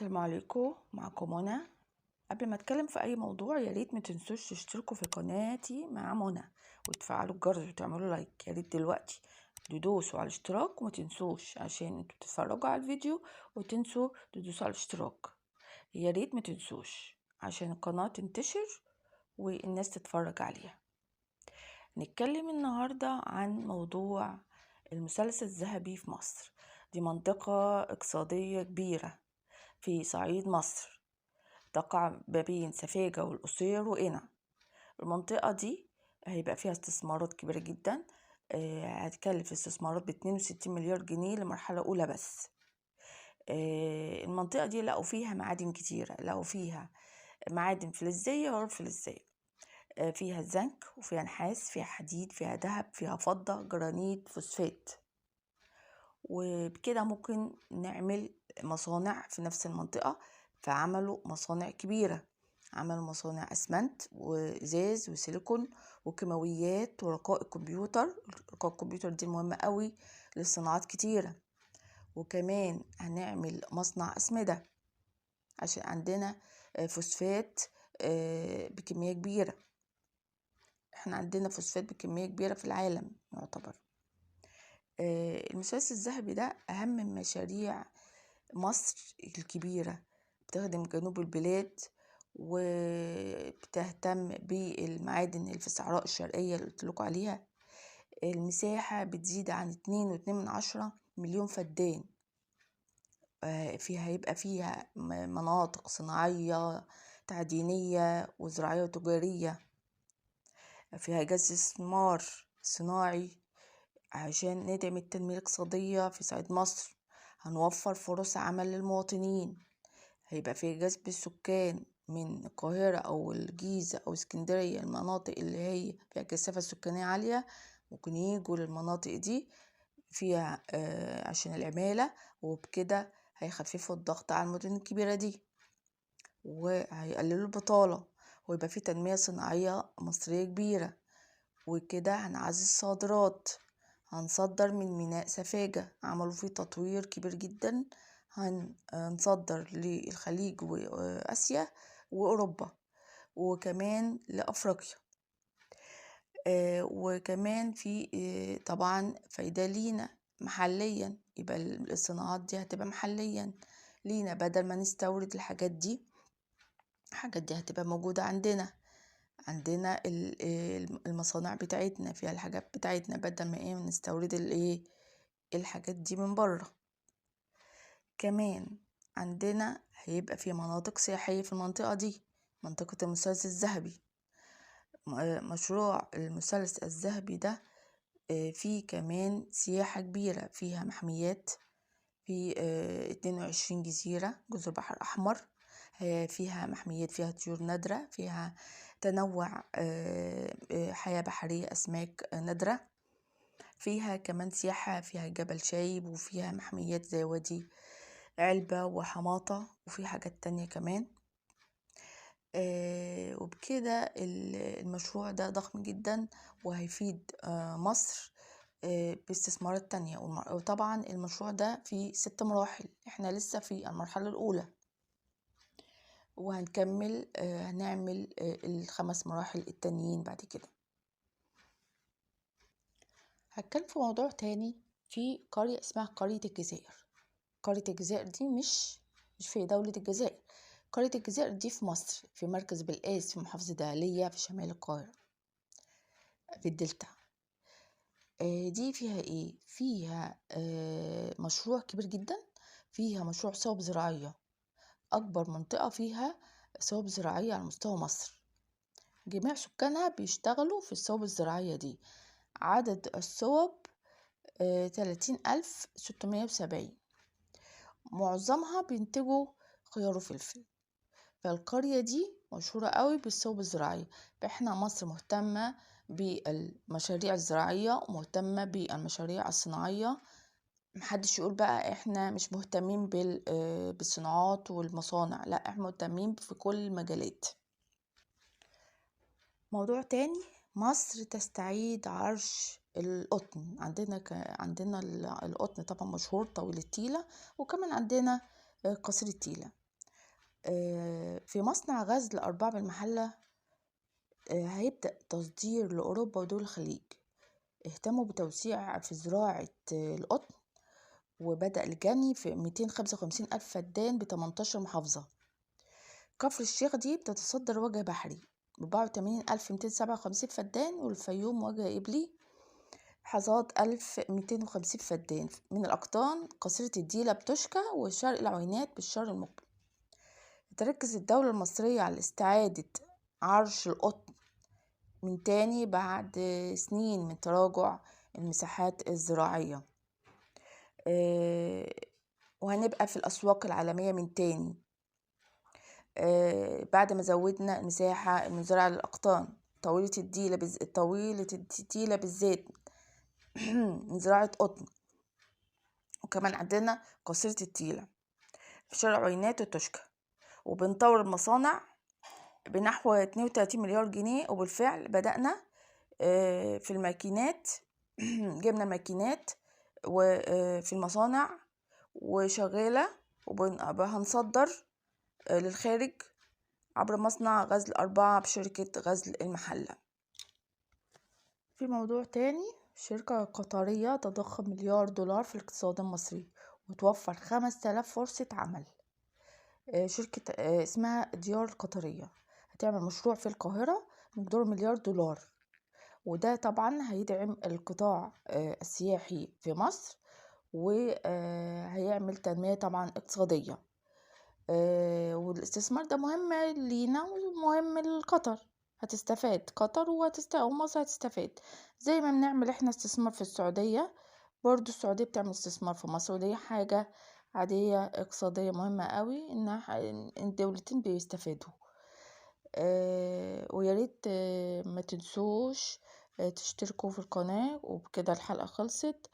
السلام عليكم، معكم منى. قبل ما اتكلم في اي موضوع يا ريت ما تنسوش تشتركوا في قناتي مع منى وتفعلوا الجرس وتعملوا like. يا ريت دلوقتي تدوسوا على الاشتراك وما تنسوش، عشان انتوا بتتفرجوا على الفيديو وتنسوا تدوسوا على الاشتراك. يا ريت ما تنسوش عشان القناة تنتشر والناس تتفرج عليها. نتكلم النهاردة عن موضوع المثلث الذهبي في مصر. دي منطقة اقتصادية كبيرة في صعيد مصر، تقع ما بين سفاجة والقصير وقنا. المنطقة دي هيبقى فيها استثمارات كبيرة جدا، هتكلف استثمارات ب62 مليار جنيه لمرحلة أولى بس. المنطقة دي لقوا فيها معادن كتيرة، لقوا فيها معادن فلزية وغير فلزية، فيها زنك وفيها نحاس، فيها حديد، فيها ذهب، فيها فضة، جرانيت، فوسفات. وبكده ممكن نعمل مصانع في نفس المنطقة. فعملوا مصانع كبيرة، عملوا مصانع أسمنت وإزاز وسيليكون وكيماويات ورقائق كمبيوتر. رقائق الكمبيوتر دي مهمة قوي للصناعات كتيرة. وكمان هنعمل مصنع أسمدة عشان عندنا فوسفات بكمية كبيرة. احنا عندنا فوسفات بكمية كبيرة في العالم يعتبر. المثلث الذهبي ده أهم مشاريع مصر الكبيرة، بتخدم جنوب البلاد وبتهتم بالمعادن اللي في الصحراء الشرقية اللي قلت لكم عليها. المساحة بتزيد عن 2.2 مليون فدان. هيبقى فيها مناطق صناعية تعدينية وزراعية وتجارية، فيها جذب استثمار صناعي عشان ندعم التنمية الاقتصادية في صعيد مصر. هنوفر فرص عمل للمواطنين، هيبقى في جذب السكان من القاهرة أو الجيزة أو اسكندرية، المناطق اللي هي فيها كثافة سكانية عالية ممكن يجوا للمناطق دي فيها عشان العمالة، وبكده هيخففوا الضغط على المدن الكبيرة دي وهيقللوا البطالة، ويبقى في تنمية صناعية مصرية كبيرة. وكده هنعزز الصادرات، هنصدر من ميناء سفاجة، عملوا فيه تطوير كبير جدا، هنصدر للخليج وآسيا وأوروبا وكمان لأفريقيا. وكمان في طبعا فايدة لينا محليا، يبقى الصناعات دي هتبقى محليا لينا بدل ما نستورد الحاجات دي. الحاجات دي هتبقى موجودة عندنا، عندنا المصانع بتاعتنا فيها الحاجات بتاعتنا، بدل ما نستورد الحاجات دي من بره. كمان عندنا هيبقى في مناطق سياحية في المنطقة دي، منطقة المثلث الذهبي. مشروع المثلث الذهبي ده فيه كمان سياحة كبيرة، فيها محميات في 22 جزيرة جزر البحر الأحمر، فيها محميات، فيها طيور نادرة، فيها تنوع حياة بحرية، أسماك نادرة. فيها كمان سياحة، فيها جبل شايب، وفيها محميات زي وادي علبة وحماطة، وفي حاجات تانية كمان. وبكده المشروع ده ضخم جدا وهيفيد مصر باستثمارات تانية. وطبعا المشروع ده في 6 مراحل، احنا لسه في المرحلة الأولى وهنكمل، هنعمل ال5 مراحل التانيين بعد كده. هتكلم في موضوع تاني في قرية اسمها قرية الجزائر. قرية الجزائر دي مش في دولة الجزائر، قرية الجزائر دي في مصر، في مركز بلقاس في محافظة دهلية في شمال القاهرة في الدلتا. دي فيها ايه؟ فيها مشروع كبير جدا، فيها مشروع صوب زراعية، أكبر منطقة فيها صوب زراعية على مستوى مصر. جميع سكانها بيشتغلوا في الصوب الزراعية دي. عدد الصوب 30,670، معظمها بينتجوا خيار وفلفل. فالقرية دي مشهورة قوي بالصوب الزراعية. فإحنا مصر مهتمة بالمشاريع الزراعية ومهتمة بالمشاريع الصناعية. محدش يقول بقى احنا مش مهتمين بالصناعات والمصانع، لا احنا مهتمين في كل المجالات. موضوع تاني، مصر تستعيد عرش القطن. عندنا القطن طبعا مشهور طويل التيلة، وكمان عندنا قصير التيلة. في مصنع غزل 4 بالمحلة هيبدأ تصدير لأوروبا ودول الخليج. اهتموا بتوسيع في زراعة القطن، وبدأ الجني في 255 ألف فدان ب18 محافظة. كفر الشيخ دي بتتصدر وجه بحري ب84257 فدان، والفيوم وجه إبلي حصاد 1250 فدان من الأقطان. قصيرة الديلة بتوشكا وشرق العوينات بالشهر المقبل. تركز الدولة المصرية على استعادة عرش القطن من تاني بعد سنين من تراجع المساحات الزراعية، وهنبقى في الأسواق العالمية من تاني، بعد ما زودنا المساحة المزارعة للأقطان طويلة الديلة بالذات من زراعة قطن، وكمان عندنا قصيرة التيلة في شرق عوينات وتوشكا. وبنطور المصانع بنحو 32 مليار جنيه، وبالفعل بدأنا في الماكينات جبنا ماكينات وفي المصانع وشغالة، وهنصدر للخارج عبر مصنع غزل 4 بشركة غزل المحلة. في موضوع تاني، شركة قطرية تضخ مليار دولار في الاقتصاد المصري وتوفر 5000 فرصة عمل. شركة اسمها ديار القطرية هتعمل مشروع في القاهرة مقداره مليار دولار، وده طبعا هيدعم القطاع السياحي في مصر، وهيعمل تنمية طبعا اقتصادية. والاستثمار ده مهم لينا ومهم لقطر، هتستفاد قطر ومصر هتستفاد، زي ما بنعمل احنا استثمار في السعودية برضو السعودية بتعمل استثمار في مصر، ودي حاجة عادية اقتصادية مهمة قوي ان الدولتين بيستفادوا. وياريت ما تنسوش تشتركوا في القناة. وبكده الحلقة خلصت.